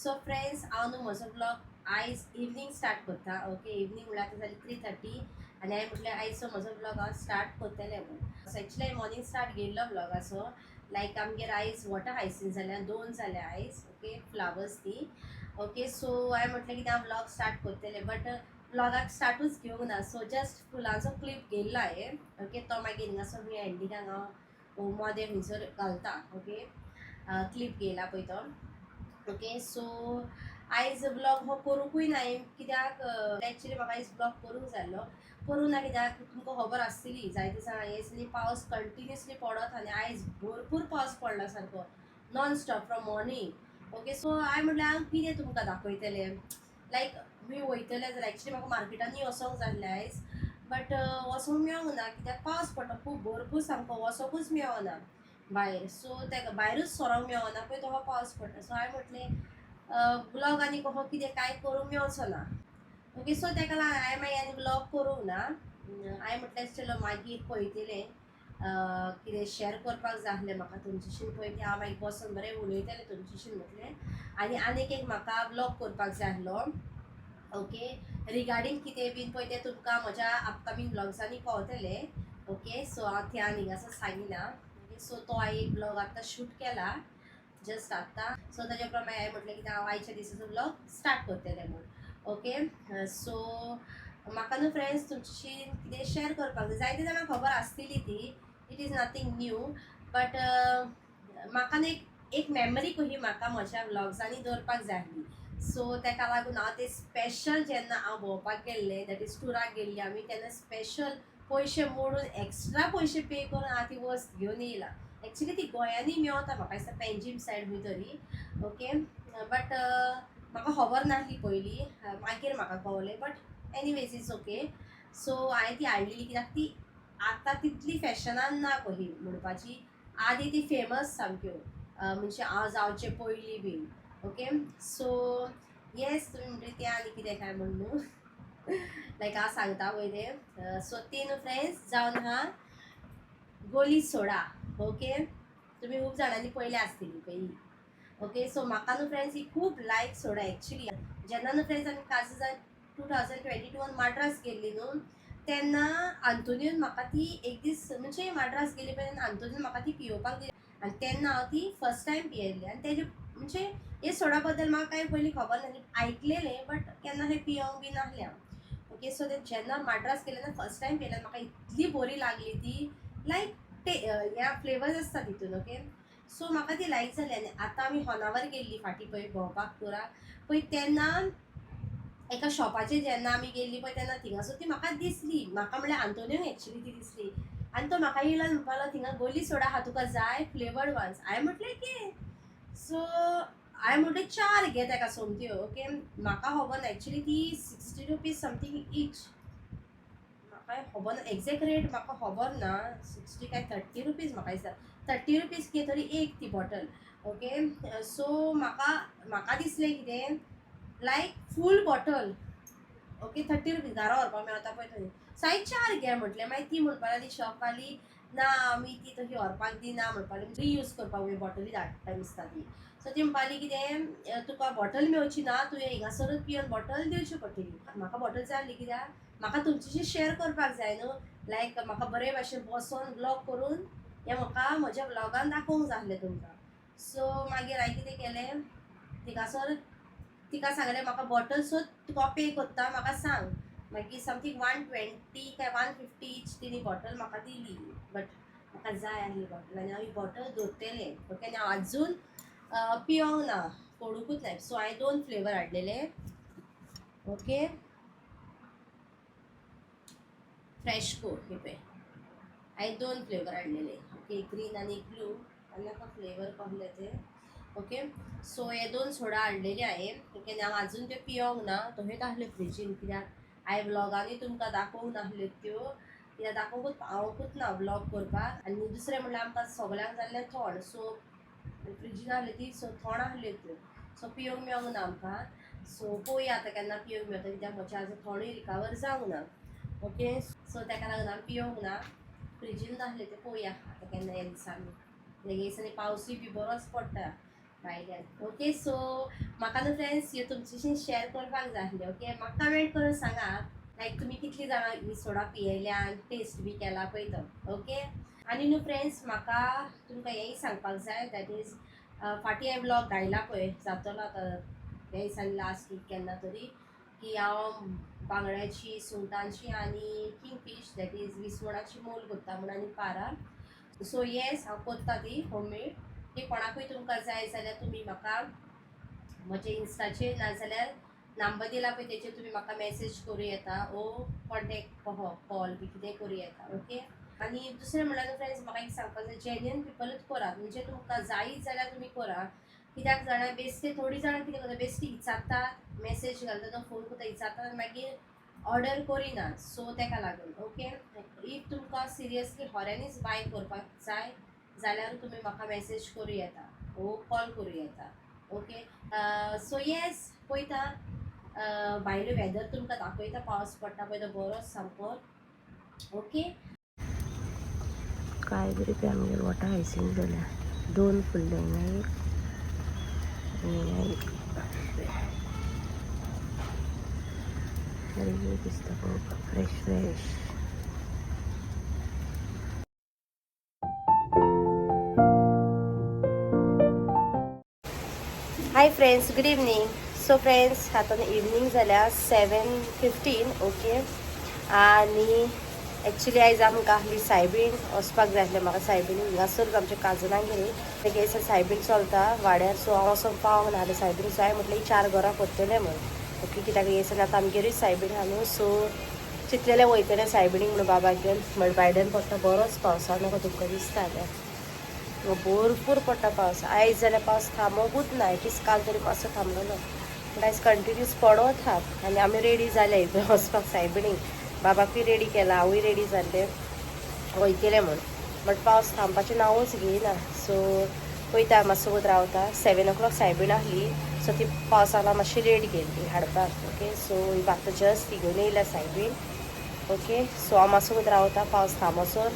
So friends, हांव न्हू म्हजो व्लॉग आयज इवनींग स्टार्ट करता. ओके, इवनींग म्हणल्यार आतां जाली 3:30 आनी हांवें म्हटलें आयजचो म्हजो व्लॉग हांव स्टार्ट करतलें म्हूण. सो एक्चुली हांवें मॉर्निंग स्टार्ट घेयल्लो व्लॉगाचो. लायक आमगेर आयज वॉटर हायसिंथ जाल्या, दोन जाल्या आयज. ओके, फ्लावर्स ती. ओके, सो हांवें म्हटलें कितें हांव व्लॉग स्टार्ट करतलें, बट व्लॉगाक स्टार्टूच घेवंक ना. सो जस्ट फुलांचो क्लिप घेयल्लो हांवें. ओके, तो मागीर हिंगासर खंय एंडिंगाक हांव मोदें खंयसर घालता. ओके, क्लिप घेयला पळय तो. ओके, सो आयज व्लॉग हो करूंकूय ना कित्याक एक्चुली म्हाका आयज व्लॉग करूंक जाय आसलो, करूंक ना कित्याक तुमकां खबर आसतली जायते जाणां हे दिसांनी पावस कंटिन्युअसली पडत आनी आयज भरपूर पावस पडला सारको non stop from morning. Okay, so हांवें म्हटलें हांव कितें तुमकां दाखयतलें, लायक तुमी वयतले जाल्यार एक्चुली म्हाका मार्केटांनी वचोंक जाय आसलें आयज, बट वचोंक मेळोंक ना कित्याक पावस पडटा खूब भरपूर, सामको वचोंकूच मेळना भायर. सो ताका भायरूच सरोंक मेळना पळय तो पावस पडटा. सो हांवें म्हटलें व्लॉग आनी कसो कितें कांय करूंक मेळचो ना. ओके, सो ताका लागून हांवें मागीर आनी व्लॉग करूंक ना. हांवें म्हटलें चलो मागीर पळयतलें कितें शेअर करपाक जाय आसलें म्हाका तुमच्याशीन पळय तें हांव मागीर बसून बरें उलयतलें तुमच्याशीन म्हटलें. आनी आनीक एक म्हाका व्लॉग करपाक जाय आसलो. ओके, रिगार्डींग कितें बीन पळय तें तुमकां म्हज्या अपकमींग व्लॉग्सांनी पावतलें. ओके, सो हांव त्या आनी हिंगासर सांगिना. ओके, सो तो हांवें एक व्लॉग आतां शूट केला जस्ट आतां. सो ताच्या प्रमाणे हांवें म्हटलें कितें हांव आयच्या दिसाचो व्लॉग स्टार्ट करतलें म्हूण. ओके, सो म्हाका न्हू फ्रेंड्स तुमच्याशी कितें शेअर करपाक जाय. जायते जाणांक खबर आसतली ती, it is nothing new, but म्हाका न्हू एक मेमरी कशी म्हाका म्हज्या व्लॉग्सांनी दवरपाक जाय आसली. सो ताका लागून हांव ते स्पेशल जेन्ना हांव भोंवपाक गेल्लें, that is टुराक गेल्ली आमी, तेन्ना स्पेशल पयशे मोडून एक्स्ट्रा पयशे पे करून हांव ती वस्त घेवन येयला. एक्चुली ती गोंयांनी मेवता म्हाका दिसता पेंजीम सायड खंय तरी. ओके, बट म्हाका खबर नासली पयलीं, मागीर म्हाका कळ्ळें, but anyways it's okay. So हांवें ती हाडलेली कित्याक ती आतां तितली फॅशनान ना कही म्हणपाची, आदी ती फेमस सामक्यो म्हणजे हांव जावचे पयलीं बीन. ओके, सो येस तुमी म्हणटली तें आनी कितें काय म्हण न्हू, लायक हांव सांगता पळय तें. सो ती न्हू फ्रेंड्स जावन आहा गोली सोडा. ओके, तुमी खूब जाणांनी पळयल्या आसतली पयली. ओके, सो म्हाका न्हू फ्रेंड्स ही खूब लायक सोडा. एक्चुली जेन्ना न्हू फ्रेंड्स आमी काजूजान 2022 माड्रास गेल्ली न्हू, तेन्ना आंतोनियोन म्हाका ती एक दीस म्हणजे माड्रास गेली पळय तेन्ना आंतोनियोन म्हाका ती पियोवपाक दिली आनी तेन्ना हांव ती फर्स्ट टायम पियेल्ली. आनी तेजे म्हणजे हे सोडा बद्दल म्हाका कांय पयलीं खबर नासली, आयकलेलें बट केन्ना हें पियोंक बी नासलें हांव. ओके, सो ते जेन्ना माड्रास गेलें तेन्ना फर्स्ट टायम पियेलें, म्हाका इतली बरी लागली ती, लायक ते ह्या फ्लेवर्स आसता तितून. ओके, सो म्हाका ती लायक जाली. आनी आतां आमी होनावर गेल्ली फाटीं पळय भोंवपाक टुराक पळय, तेन्ना एका शॉपाचेर जेन्ना आमी गेल्ली पळय तेन्ना थिंगासर ती म्हाका दिसली. म्हाका म्हणल्यार आंतोनियोक एक्चुली ती दिसली आनी तो म्हाका येयलो आनी म्हणपाक लागलो थिंगा गोली सोडा आहा तुका जाय फ्लेवर्ड वन्स. हांवें म्हटलें घे. सो हांवें म्हटलें 4 घे ताका सोमत्यो. ओके, म्हाका खबर ना एक्चुली ती 60 रुपीज समथींग इच, म्हाका खबर ना एग्जॅक्ट रेट म्हाका खबर ना, 60 काय 30 रुपीज म्हाका दिसता, 30 रुपीज कितें तरी एक ती बॉटल. ओके, सो म्हाका म्हाका दिसलें कितें लायक फूल बॉटल. ओके, 30 रुपीज घरा व्हरपाक मेळता पळय थंय. सो हांवें 4 घे म्हटलें. मागीर ती म्हणपाक लागली शॉपवाली ना आमी ती तशी व्हरपाक दिना म्हणपाक लागली, रियूज करपाक मागीर बॉटली धाडटा दिसता ती. सो ती म्हणपाक लागली कितें तुका बॉटल मेळची ना, तुवें हिंगासरूच पिवन बॉटल दिवची पडटली. म्हाका बॉटल जाय आसली कित्याक म्हाका तुमच्याशी शेअर करपाक जाय न्हू, लायक म्हाका बरे भाशेन बसोन व्लॉग करून हें म्हाका म्हज्या व्लॉगान दाखोवंक जाय आसलें तुमकां. सो मागीर हांवें कितें केलें, थिंगासर तिका सांगलें म्हाका बॉटल सोद तुका पे करता म्हाका सांग. मागीर समथींग 120 काय 150 इच तिणी बॉटल म्हाका दिली, बट म्हाका जाय आसली बॉटल आनी हांव ही बॉटल दवरतलें. ओके, आनी हांव आजून पियोंक ना, फोडुंकूच ना. सो हांवें 2 फ्लेवर हाडलेले. ओके, फ्रेशको हे पळय हांवें 2 फ्लेवर हाडलेले. ओके, ग्रीन आनी ब्लू, आनी म्हाका फ्लेवर कसले ते. ओके, सो हे 2 सोडा हाडलेले हांवें. ओके, आनी हांव आजून त्यो पियोंक ना, तशेंच आसल्यो फ्रिजीन कित्याक हांवें व्लॉगांनी तुमकां दाखोवंक नासल्यो त्यो, कित्याक दाखोवंकूच पावोंकूच ना व्लॉग करपाक. आनी दुसरें म्हणल्यार आमकां सगल्यांक जाल्लें थोंड, सो फ्रिजीन आहली ती, सो थोंड आहल्यो त्यो, सो पिवंक मेळोंक ना आमकां. सो पळोवया आतां केन्ना पिवंक मेळटा, कित्याक म्हजें आजून थोंडूय रिकवर जावंक ना. ओके, सो ताका लागून आमी पिवंक ना, फ्रिजीन आहले ते, पळोवया आतां केन्ना ह्या दिसांनी. ह्या दिसांनी पावसूय बी बरोच पडटा. भायल्यान. ओके, सो म्हाका न्हू फ्रेंड्स ह्यो तुमच्याशी शेअर करपाक जाय आसलें. ओके, म्हाका कमेंट करून सांगा लायक तुमी कितली जाणां ही सोडा पियेल्या आनी टेस्ट बी केला पळय तो. ओके, आनी न्हू फ्रेंड्स म्हाका तुमकां हेंय सांगपाक जाय, that is फाटीं हांवें ब्लॉग घायला पळय जातलो आतां ह्या दिसांनी लास्ट वीक केन्ना तरी, की हांव बांगड्याची, सुंगटांची आनी किंगफीश that is विस्वणाची मोल करता म्हूण आनी पारा. सो येस, हांव करता ती होममेड. ती कोणाकूय तुमकां जाय जाल्यार तुमी म्हाका म्हजे इन्स्टाचेर नाजाल्यार नंबर दिला पळय तेचेर तुमी म्हाका मॅसेज करूं येता ओ कॉन्टेक्ट कॉल बी कितेंय करूं येता. ओके, आनी दुसरें म्हणल्यार फ्रेंड्स म्हाका एक सांगपाक जाय, जेन्युइन पिपलूच करात, म्हणजे तुमकां जायच जाल्यार तुमी करा. कित्याक जाणा बेश्टे थोडीं जाणां कितें करता, बेश्टी विचारतात, मॅसेज घालतात, फोन करता, विचारतात आनी मागीर ऑर्डर करिनात. सो तेका लागून ओके, if तुमकां सिरियसली खऱ्यांनीच बाय करपाक जाय जाल्यार तुमी म्हाका मॅसेज करूं येता वो कॉल करूं येता. ओके, सो येस, पळयता भायलो वेदर तुमकां दाखयता, पावस पडटा पळय तो बरोच सामको. ओके, काय बरी पळय आमगेर वॉटर हायसिंथ जाल्या, दोन फुल्ले, हिंगा एक आनी हिंगा एक. बरी दिसता पळोवपाक, fresh fresh. Hi friends, good evening. So friends, आतां इवनींग जाल्या 7:15. ओके, आनी एक्चुली आयज आमकां आहली सायबीण वचपाक जाय आसलें म्हाका सायबीण. हिंगासरूच आमच्या काजनागेर तेगे सायबीण चलता वाड्यार. सो हांव वचोन पावंक नासलें सायबीण जाय म्हटल्यार चार घरां करतलें म्हूण. ओके, कित्याक हे दिसांनी आतां आमगेरूय सायबीण आहा न्हू. सो चिंतलेलें वयतलें सायबिणीक म्हणून बाबाक घेवन, बट भायल्यान पडटा बरोच पावस, न्हू तुमकां दिसता जाल्यार भरपूर पडटा पावस. आयज जाल्यार पावस थांबोकूच ना, एटलीस्ट काल तरी मातसो थांबलेलो, पूण आयज कंटिन्यूस पडत आहा. आनी आमी रेडी जाले वचपाक सायबिणीक, बाबाकूय रेडी केला, हांवूय रेडी जाल्लें वयतलें म्हूण, बट पावस थांबपाचें नांवूच घेयना. सो पळयता मातसो वत रावता. 7 o'clock सायबीण आहली, सो ती पावसाक मातशी लेट गेल्ली हाडपाक. ओके, सो आतां जस्ट ती घेवन येयल्या सायबीण. ओके, सो हांव मातसो वत रावता, पावस थांबसर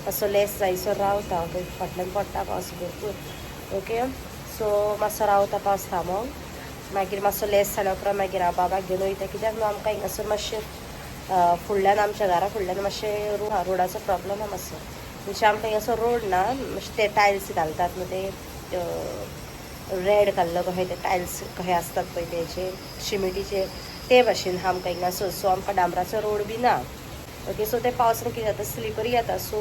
मातसो लेस जायसर रावता. ओके, फाटल्यान पडटा पावस भरपूर. ओके, सो मातसो रावता पावस थांबोंक, मागीर मातसो लेस जाल्या उपरांत मागीर हांव बाबाक घेवन वयता. कित्याक न्हू आमकां हिंगासर मातशें फुडल्यान आमच्या घरा फुडल्यान मातशें रोडाचो प्रॉब्लम आहा मातसो. म्हणजे आमकां हिंगासर रोड ना, मातशे ते टायल्स घालतात न्हू ते रेड कलर कशे ते टायल्स कशे आसतात पळय तेजे शिमिटीचे ते भाशेन आहा आमकां हिंगासर. सो आमकां डांबराचो रोड बी ना. ओके, सो ते पावसान कितें जाता, स्लिपरी जाता. सो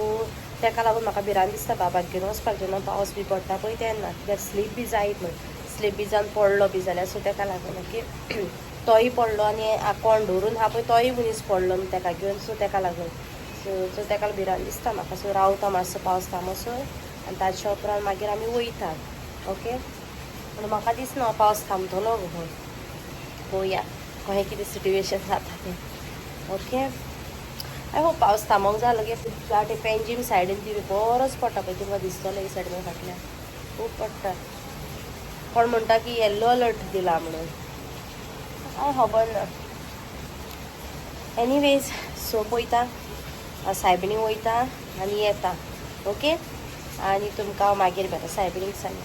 तेका लागून म्हाका भिरांत दिसता बाबाक घेवन वचपाक जेन्ना पावस बी पडटा पळय तेन्ना, कित्याक स्लीप बी जायत म्हण, स्लीप बी जावन पडलो बी जाल्यार. सो तेका लागून ओके, तोय पडलो आनी कोण धरून आहा पळय तोय मनीस पडलो न्हू तेका घेवन. सो तेका लागून सो तेका भिरांत दिसता म्हाका. सो रावता मातसो पावस थांबसर आनी ताच्या उपरांत मागीर आमी वयता. ओके, पूण म्हाका दिसना पावस थांबतलो म्हणून, पळोवया कशें कितें सिट्युएशन जाता तें. ओके, I hope पावस थांबोंक जाय लगे. ते पेंजीम सायडीन ती बरोच पडटा पळय, तुमकां दिसतलो ही सायडीन फाटल्यान खूब पडटा. कोण म्हणटा की येल्लो अलर्ट दिला म्हणून, हांव खबर ना. एनिवेज, सो पळयता सायबिणीक वयता आनी येता. ओके, आनी तुमकां हांव मागीर मेळटा सायबिणीक सांग.